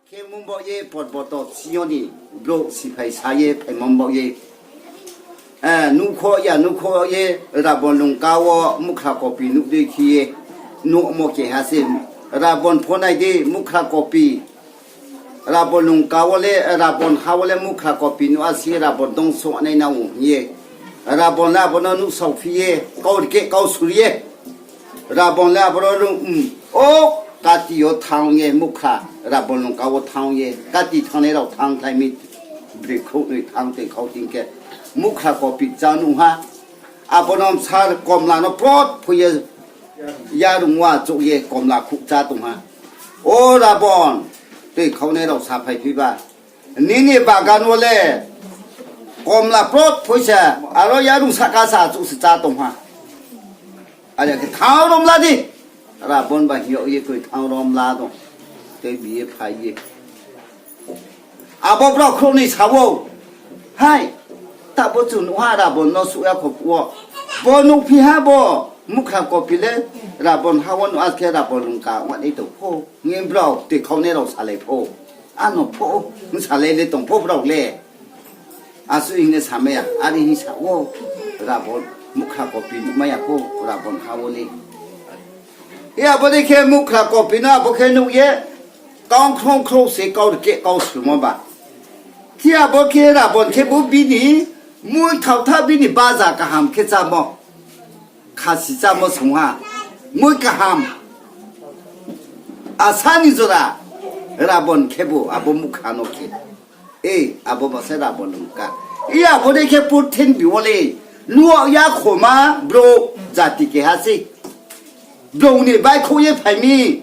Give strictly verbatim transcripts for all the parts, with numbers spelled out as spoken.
Khe mungbaoh ye porboto sing yo ni brouh siphai sa ye phaimo baoh ye, eh, nuhkhoh ya nuhkhoh ye Rabon lungka wo muhkhra kopi nuh dei khe ye nuhmo keha se. Rabon pho nai di muhkhra kopi. Rabon lungka wo le, Rabon ha wo le muhkhra kopi nuh a si Rabon dongsouh nai nang ou hing ye. Rabon le abo no nuhsaophi ye, kau rkeh kau suri ye. Rabon le abo no rung, um, o kati yo thanng ye muhkhra, Rabon lungka wo thanng ye, kati thanngnai rao thanng khlai mi, broi khrouhnoi thanng tei khau ting khe, muhkhra kopi kchá nuh ha, abo no bsa komla no prot phui ye, yarung wo achouh ye komla khouh chá tong ha. O Rabon, tei khaunai rao saphaiphi ba, nini bagan wo le komla prot phui se, aro yarung sahka sa achouh se chá tong ha. Are khe thanng rom la di. Rabon ba hing yag ye kroi thanng rom la no. Tei bi ye phai ye. Abo brao khrouhnoi sa ou, Hai, taoh bo chung nuh ha Rabon no suh ya kho phuh wo. Bo nuhphi ha bo, muhkhra kopi le Rabon ha wo nuh a khe Rabon lungka ong nai tong pho. Hing ye brao tei khaunai rao salai pho. Ano pho, bsalai le tong pho brao le. Asuh hing ye samai ya, are hing sa ou, Rabon muhkhra kopi nuhmai ya pho, Rabon ha wo le. Hi abo dei khe muhkhra kopi no abo khe nuh ye, kau khrong khrong se kau rkeh kau srumo ba. Khe abo khe Rabon khebu bini mui thaotha bini baja kaham khe chámo. Khasi chámo song ha. Mui kaham. Asa ni jora Rabon khebu abo muhkhra no khe. E, abo ba se Rabon lungka. I abo dei khe purthimbi wo le nuh ya khoma brouh jati keha sei. Brouh ni baihkhouh ye phai mi.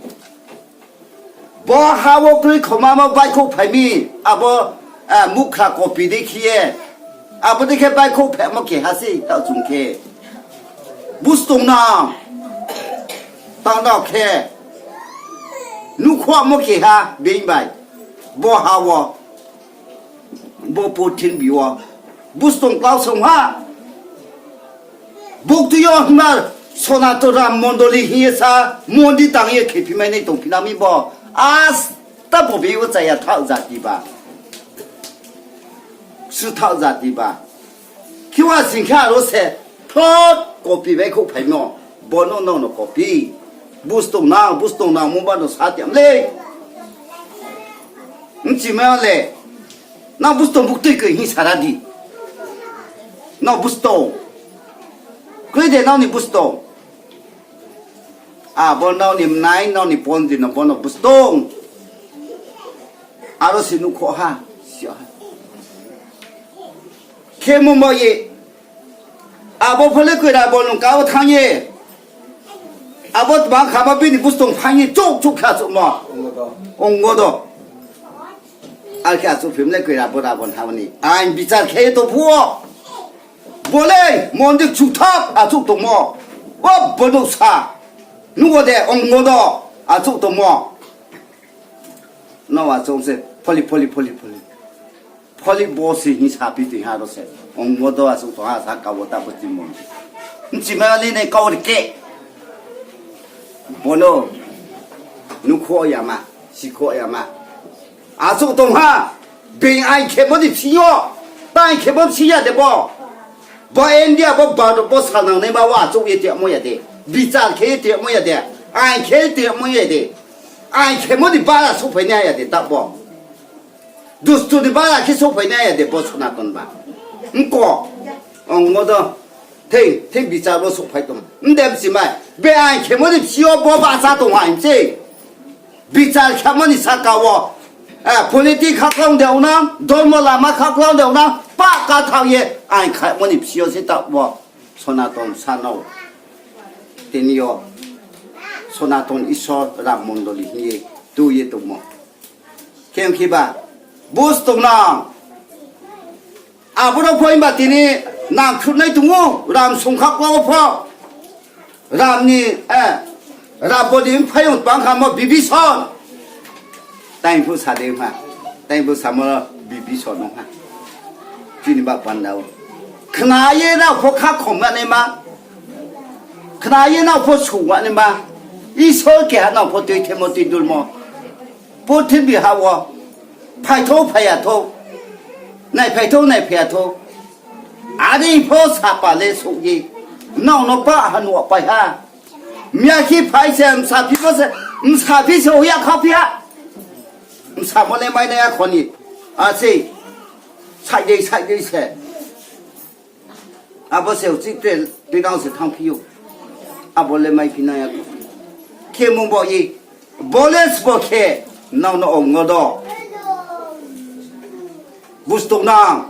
Bo ha wo kroi khoma mo baihkhouh phai mi. Abo, eh, muhkhra kopi dei khe ye. Abo dei khe baihkhouh phaimo keha sei taoh chung khe. Bustong nang. Tang rao khe. Nuhkhohmo keha being bai. Bo ha wo. Bo purthimbi wo. Bustong klau song ha. Buktui yo himba Sonaton Ram Mondoli hing ye sa, mondir tang ye khephimai nai tongphi na mi bo. Asta bo bini uchaya thaoh jati ba. Suthaoh jati ba. Khe wa sing khe aro se, phrot kopi baihkhouh phaimo. Bo no nang no kopi. Bustong nang, bustong nang, mungba no sa tiam le. Bchimai le. Nang bustong buktui koi hing sara di. Nang bustong. Kroi de nang ni bustong. Abo nang ni mnai, nang ni pondi no bo no bustong. Aro se nuhkhoh ha. Khe mungba ye. Abo pho le koi Rabon lungka wo thanng ye. Abo tma khama bini bustong phaing ye chouh chouh khe achouhmo. Ong wo do. Are khe achouhphim le koi Rabon, Rabon ha wo ni. Ain bichar khe ye tong phuh wo. Bo le mondir chuthaoh achouh tongmo. O bo nouh sa. Nuh wo de ong wo do achouh tongmo. Nrao achouh se pholi, pholi, pholi, pholi. Pholi bo se hing saphi tong ha ro se. Ong wo do achouh tong ha sa ka wo ta bo timo. Bchimai le nai kau rkeh. Bo no nuhkhoh yama, sikhouh yama. Achouh tong ha. Being ain khemo ni bsing yo. Ta ain khemo bsing ya de bo. Bo India bo Bharot bo sanang naima wo achouh ye tongmo ya de. Bichar khe ye tongmo ya de. Ain khe ye tongmo ya de. Ain khemo ni bara souhphai nai ya de ta bo. Dustu ni bara khe souhphai nai ya de bo Sonaton ba. Mko. Ong wo do. Thei, thei bichar wo souhphai tong. Mde bchimai. Be ain khemo ni bsing yo bo bahcha tong ha hing se. Bichar khemo ni saka wo, eh, politic khaklang de onang, dormo lama khaklang de onang, pah kathaoh ye ain khemo ni bsing yo se taoh wo Sonaton sa no. Tini yo Sonaton Isor Ram Mondoli hing ye tui ye tongmo. Khe ong khe ba, bustong nang. Abo no pho himba tini nangkhruhnai tong ou, Ram songkha kau pho. Ram ni, eh, Rabon ni mphaiyong tang kha mo Bibison. Tai phu sa de ha, tai phu samo Bibison ong ha. Chini ba panda o. Khna ye nrao pho khakhom nai ma. Khna ye nrao pho sung nai ma. Isor keha nrao pho tuithemo tuidulmo. Purthimbi ha wo. Phai thou, phai ya thou. Naiphai thou, naiphai ya thou. Are pho sapa le souh ye. Nrao no pah ha nuh pai ha. Mia khe phai se, bsaphi pho se, bsaphi se ong ya khaphi ha. Bsamo le mai nai ya kho ni. Ase. Saih dei, saih dei se. Abo se uchih tre tuinang se thanngphi ou. Abo le maiphi nai ya kho. Khemung baoh ye, bo le sbo khe, nrao no ong no do. Busto nang.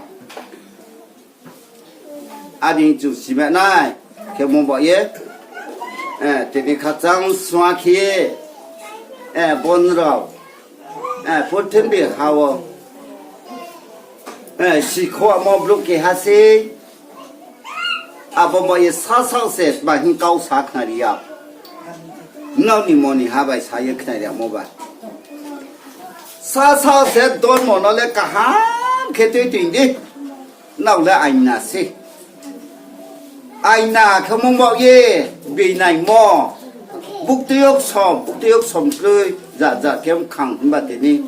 Adi chung sima nai, khemung baoh ye, eh, tini khakchang sua khe, eh, bo nrao, eh, purthimbi ha wo, eh, sikhouhmo brouh keha sei, abo baoh ye sasaoh se tma hing kau sa khnari ya. Nrao ni moni ha bai sa ye khnari yagmo ba. Sasaoh se dormo no le kaham khe tui tui di. Nrao le aina se. Aina khemung baoh ye, benaimo. Buktui yo ksom, buktui yo ksom kroi, jat jat khe mkhang himba tini.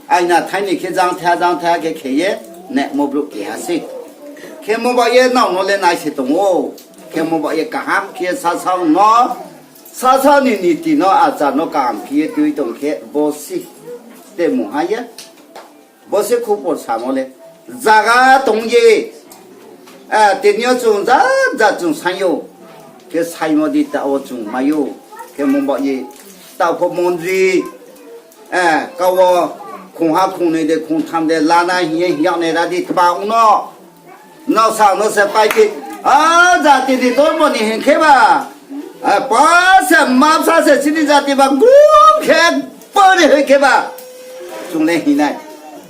Aina thai ni khe jang thaiha, jang thaiha khe khe ye, nemo brouh keha sei. Khemung baoh ye nrao no le nai se tong ou. Khemung baoh ye kaham khe sasaoh no, sasaoh ni niti no, achar no kaham khe ye tui tong khe bo sei. Te mungha ye. Bo se khupor samo le. Zaga tong ye. Eh, tini yo chung jat jat chung saing ou. Khe saimo di taoh wo chung mai ou. Khemung baoh ye. Taoh pho mondri. Eh, kau wo khongha khongnoi de khongtham de lana hing ye hing yag nai ra di tma ong no. Nrao sa no se pai khe, a jati ni dormo ni hing khe ba, a pa se mma bsa se chini jati ba grum khe pari hoi khe ba. Chung le hing nai.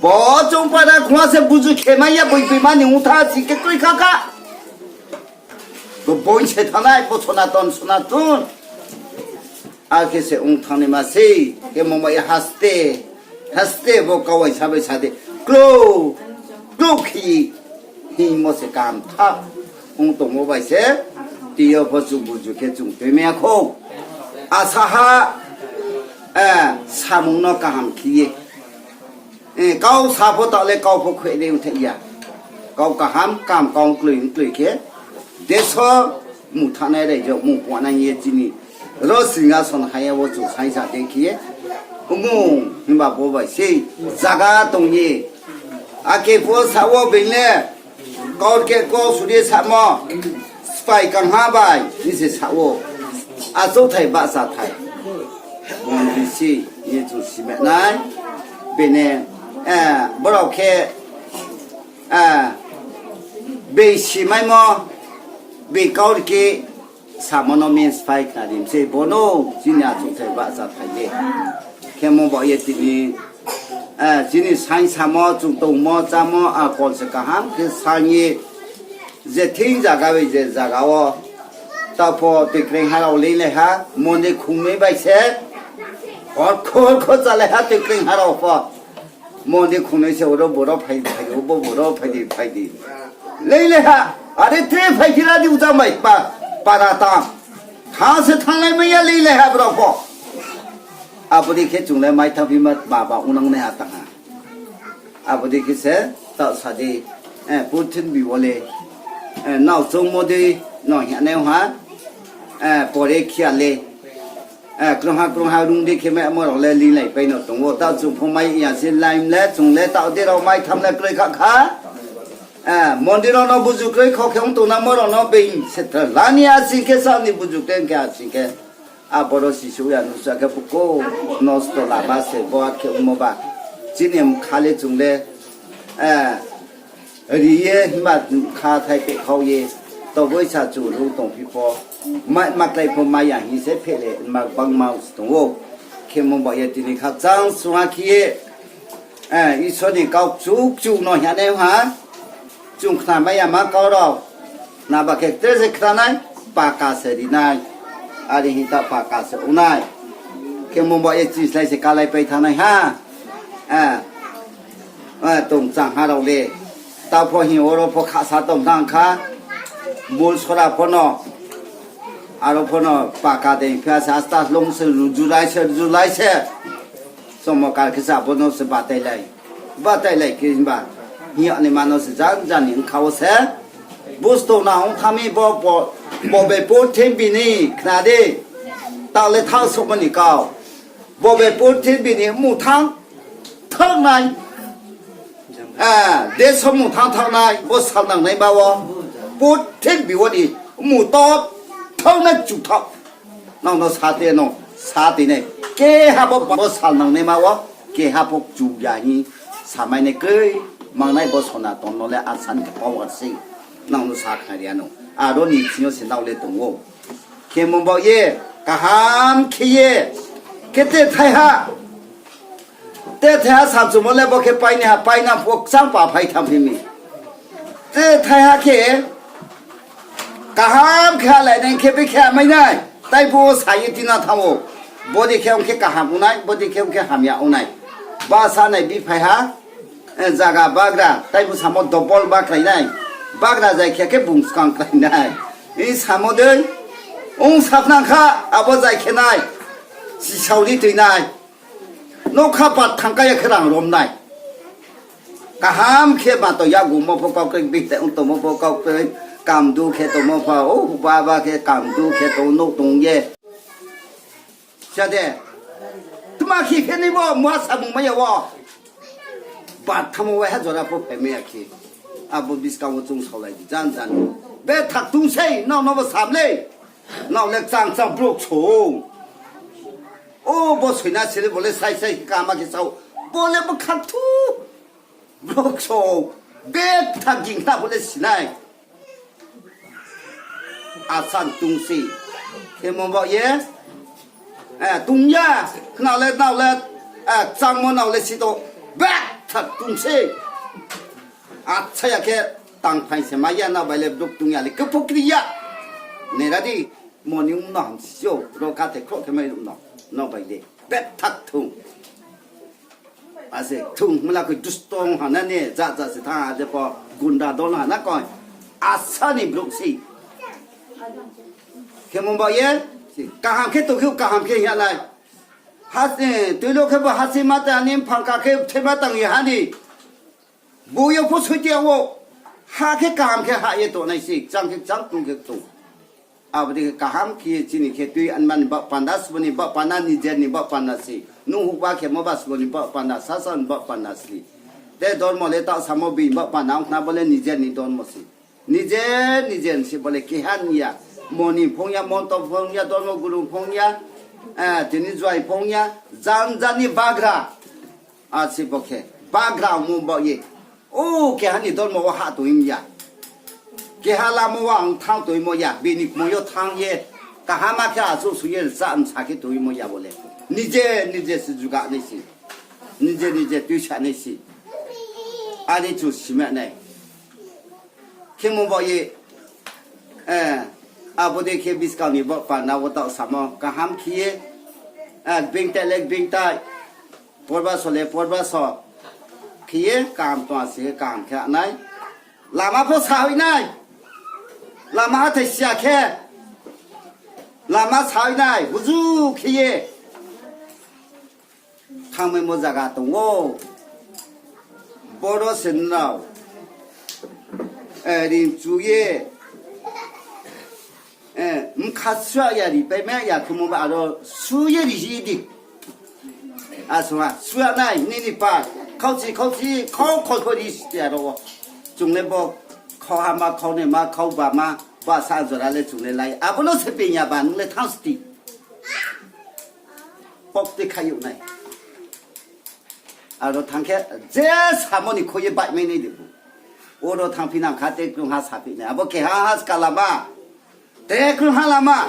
Bo chung para khua se buzu khe mai ya boi boi ma ni ongtha si khe kroi kha kha. Bo boi se thanng nai, bo Sonaton, Sonaton. Akhe se ong thanng naima sei, khe mungba ye haste, haste bo kau waisa bai sa di, klou, klou khe hingmo se kaham tha. Ong tongmo bai se, tini yo pho chung buzu khe chung tuimai ya khou. Asa ha, eh, samung no kaham khe ye. Eh, kau sa pho taoh le kau pho khuinai ongthai ya. Kau kaham, kaham kau kloi, kloi khe. Deso mung thanai raijo, mung phuanai ye chini. Ro singhason haya wo chung saingsa dei khe ye. Omung himba bo bai sei zaga tong ye. Akhe pho sa wo being le. Kau khe kau suri samo, sphai kangha bai, ni se sa wo. Achouhthai bahchathai. Bung bisi, ye chung sima nai. Bini, eh, borao khe, eh, bei simaimo, bei kau rikhe, samo no min sphai khnari mi sei, bono chini achouhthai bahchathai le. Khemo baoh ye tini, eh, chini saing samo, chung tongmo, chámo, akol se kaham khe saing ye, je thing zaga bai je zaga wo, taoh pho toikreng ha rao leinglai ha, mondir khungnoi bai se, horkho horkho chálai ha toikreng ha rao pho. Mondir khungnoi se oro boro phai di phai di, obo boro phai di phai di. Leinglai ha, are tre phaiphi ra di ujang bai pa, para tang. Thanng se thannglai mai ya leinglai ha brao pho. Abo dei khe chung le mai thanngphi ma ba ba ongnang nai ha tang ha. Abo dei khe se taoh sa di, eh, purthimbi wo le, eh, nrao choungmo dei no hing nai ha, eh, pore khe ya le, eh, krungha krungha rung di khe maimo rao le leinglai pai no tong ou. Taoh chung pho mai ya se lime le, chung le taoh dei rao mai tham le kroi kha kha. Eh, mondir rao no buzu kroi kho khe ong tongnangmo rao no being se tha la ni asing khe sa ni buzu kroi khe asing khe. Aboro sisouh ya nusa khe buku nosto lama se bo khe ongmo ba. Chini mkha le chung le, eh, ri ye himba kha thai pehkhau ye, toboi sa chung rung tongphi pho, ma, maklai pho mai ya hing se phehle ma gbangma se tong ou. Khemo baoh ye tini khakchang sungha khe ye, eh, Isor ni kau kchu kchu no hing nai ha, chung khnamai ya ma kau rao, naba khe tre se khna nai, paka se ri nai, are hing ta paka se ong nai. Khemo baoh ye chislái se kalaipai thanng nai ha, eh, eh, tongchang ha rao le. Taoh pho hing oro pho khasa tong thanng kha, bul sora pho no, aro pho no paka dei phi ya se asta lung se rujulai se, rujulai se. Chomokar khe se abo no se batailai. Batailai khe himba, hing yag ni mano se jan jan ni bkha wo se. Busto na ong thang mi bo, bo, bo be purthimbi ni khna di. Taoh le thaoh souhmo ni kau. Bo be purthimbi ni mmung thanng thanng nai. Eh, deso mmung thanng thanng nai, bo salnangnaima wo. Purthimbi wo ni mmung to thanng nai chu thaoh. Nang no sa te no, sa te nai. Keha bo, bo salnangnaima wo, keha pho chu ya hing samai nai kroi, mangnai bo Sonaton no le asa ni khe power se. Nang no sa khna ri ya no. Aro ni thing yo se nrao le tong ou. Khemo baoh ye, kaham khe ye, khe te thaiha. Te thaiha samchumo le bo khe painaiha, paina pho kchang pa phai thanngphi mi. Te thaiha khe, kaham khe halai nai khe be khe amai nai. Tai bo sa ye tina thanng ou. Bodei khe ong khe kaham ong nai, bodei khe ong khe hamya ong nai. Bsa nai bi phai ha, eh, zaga bagra, tai bo samo double bakrai nai. Bagra zai khe khe bung skang krai nai. I samo dei, ong saphnang kha, abo zai khe nai. Sisao ri tui nai. Nougkha pat thangkai ya khe rang rom nai. Kaham khe ma to yagumo pho kau kroi, bihte ong tongmo pho kau kroi, kamdu khe tongmo pho, o baba khe kamdu khe tong, nouh tong ye. Sa de. Tma khe khe ni bo, ma samung mai ya wo. Bathamo waiha jora pho phaimai ya khe. Abo buskang wo chung saolai di, jan jan. Bethak tong sei, nrao no bo sam le. Nrao le kchang kchang brouh song. O bo soina siri bo le sai sai kama khe sao. Bo le bkha thu. Brouh song. Bethak ging khna bo le sinai. Asan tong se. Khemo baoh ye. Eh, tong ya. Khna le nrao le. Eh, kchangmo nrao le si to. Bethak tong se. Acha ya khe tangphai se mai ya, nrao bai le brouh tong ya le kepho kri ya. Nai ra di, moni ong no hamsi ou, ro kate khroh khe mai ruh no, nrao bai le. Bethak thung. Ase thung, mla koi dustong ha na ne, ja ja se thanng ha je pho, gunda dol ha na koi. Asa ni brouh se. Khemo baoh ye, kaham khe tong khe, kaham khe hing ya nai. Ha, eh, tuilo khe bo hasi ma ta ni, phangka khe thema tang ye ha ni. Bo yo pho soi ti ya wo, ha khe kaham khe ha ye tongnai se, kchang khe kchang, tong khe tong. Abo dei khe kaham khe ye chini khe tui anma ni baoh panda, sbo ni baoh panda, nijer ni baoh panda se. Nung houhba khemo ba sbo ni baoh panda, sasa ni baoh panda se. Te dormo le taoh samo bini baoh panda ong khna bo le nijer ni dormo se. Nijer nijer se bo le keha ni ya. Moni phung ya, monto phung ya, dormo guru phung ya, eh, tini juai phung ya, jan jan ni bagra. Ase bo khe bagra ongmo baoh ye. O keha ni dormo wo hah tongmi ya. Keha lama wo ang thanng tongmo ya. Bini kmoi yo thanng ye. Kaham khe achouh soi ye rcha msa khe tongmo ya bo le. Nije nije se juga nai se. Nije nije tuisa nai se. Ani chu sima nai. Khemo baoh ye, eh, abo dei khe buskang ni baoh panda wo taoh samo kaham khe ye, eh, bingtai le bingtai, porbaso le porbaso khe ye kaham tong ase kaham khe nai. Lama pho sa hoih nai. Lama hathái siya khe. Lama sa hoih nai. Buju khe ye. Thanngmaimo zaga tong ou. Boro se nrao, eh, rimchu ye, eh, mkha sua ya ripaima ya khemo ba aro su ye ri hi di. Asuh ha, sua nai, nini pa, khauchi, khauchi, khau, khau, khau ri sti aro wo. Chung le bo, khau hama, khau naima, khau bama, ba sa jora le chung le lai. Abo no se ping ya ba, nung le thanng sti. Pok te khai yag nai. Aro thanng khe, je samo ni khui ye baihmai nai de bu. Oro thanngphi nang kha, te krungha saphi nai. Abo keha ha ska lama. Te krungha lama.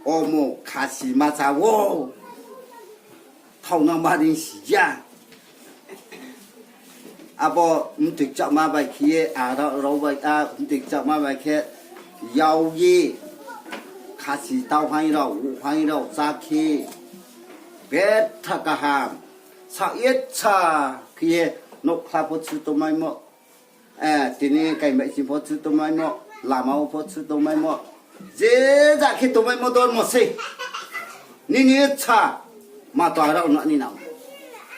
Omo khasi ma cha wo. Thaonang ma ring si ya. Abo mtoi kchakma bai khe ye, aro rao bai, a, mtoi kchakma bai khe yag ye, khasi tauhaing rao, uhaing rao chá khe, betha kaham, saoh ye sa khe ye, nouhkhla pho chu tongmaimo, eh, tini kaimai sing pho chu tongmaimo, lama wo pho chu tongmaimo, je ja khe tongmaimo dormo se. Nini sa, ma to rao no ni nang.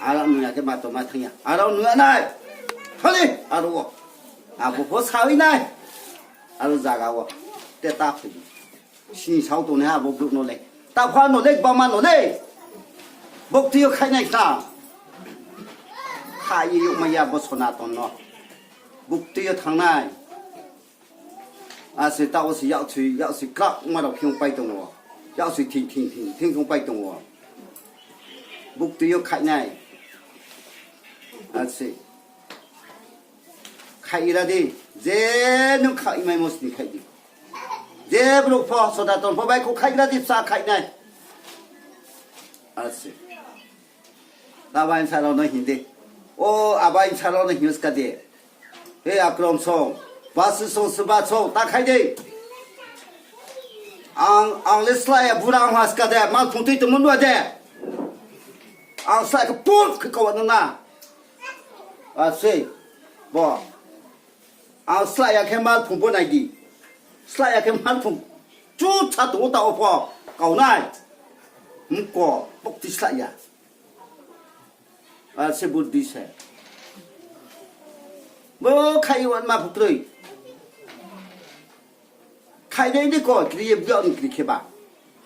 Aro nuh ya khe ma tongma thanng ya. Aro nuh ya nai. Thani, aro wo. Abo pho sawi nai. Aro zaga wo. Te ta phai di. Sini sao tongnaiha abo brouh no le. Tapha no le, gbama no le. Buktui yo khaihnai khna. Kha ye youhmai ya bo Sonaton no. Buktui yo thanngnai. Ase taoh wo se yaksi, yaksi krak ma rao khe ongpai tong ou. Yaksi thing thing thing thing ongpai tong ou. Buktui yo khaihnai. Ase. Khaih ra di. Je nung khaih maimo sini khaih di. Je brouh pho, Sonaton pho bai kho khaih ra di, bsa khaihnai. Ase. Abaing sa rao no hing di. O, abaing sa rao no hing ska di. He Akrom song, Basu song, Suba song, ta khai di. Ang, ang le slái ya bura ang ha ska de, mal phung tui tongmo nua de. Ang slái khe put khe kau nung na. Ase, bo. Ang slái ya khe mal phung bo nai di. Slái ya khe mal phung. Chu cha tong ou ta wo pho. Kau nai. Mko, buktui slái ya. Ase buddi se. Bo khai wanma phu kroi. Khaih nai di ko, kri ye bia ni kri kheba.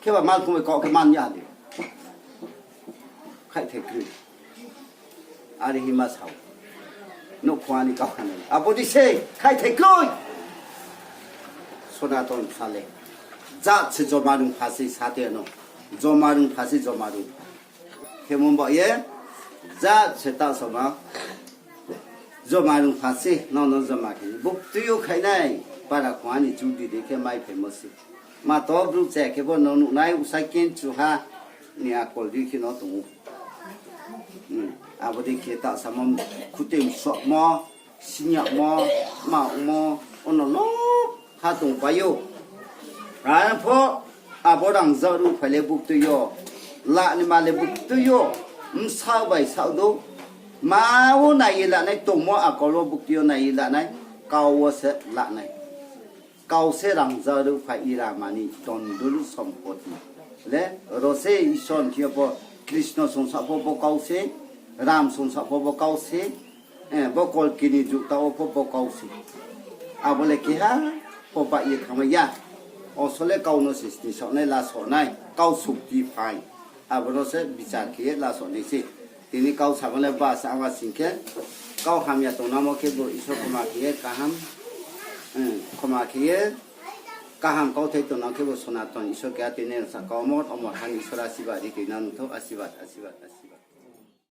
Kheba mal phung bai kau khe man ya di. Khaihthai kroi. Are hima sao. Nouhkhong ani kau hanai. Abo di se, khaihthai kroi. Sonaton sa le. Jat se joma rung pha se sa te no. Joma rung pha se joma rung pha. Khemo ba ye, jat se ta sama. Joma rung pha se, no no joma khe. Buktui yo khaihnai, para khong ani chu di de khe mai phaimo se. Ma to brouh cha khe bo no nuhnai, usai ken chu ha, ni akol di khe no tong ou. Abo di khe ta samo, khutui msohmo, sinyamo, ma ongmo, ono lo ha tongpai ou. Ang pho abo rangzag ruhphai le buktui yo, la ni ma le buktui yo, bsa bai saoh dou, ma wo nai ye lanai, tongmo akol wo buktui yo nai ye lanai, kau wo se lanai. Kau se rangzag ruhphai ira mani tondul sompoti. Le, ro se Isor ni thing yo pho, Krishno songsa pho bo kau se, Ram songsa pho bo kau se, bo Kolki ni jug ta wo pho bo kau se. Abo le keha pho baih ye thanngmai ya. Oso le kau no se sni saoh nai, lasoh nai, kau sukti phai. Abo no se bichar khe ye lasoh nai se. Tini kau samo le ba sa ma sing khe, kau hamya tongnamo khe bo Isor khoma khe ye kaham, khoma khe ye kaham kauthai tongnang khe bo Sonaton Isor keha tini sa kau omor omor han Isor asirbad ri tui nang thou, asirbad, asirbad, asirbad.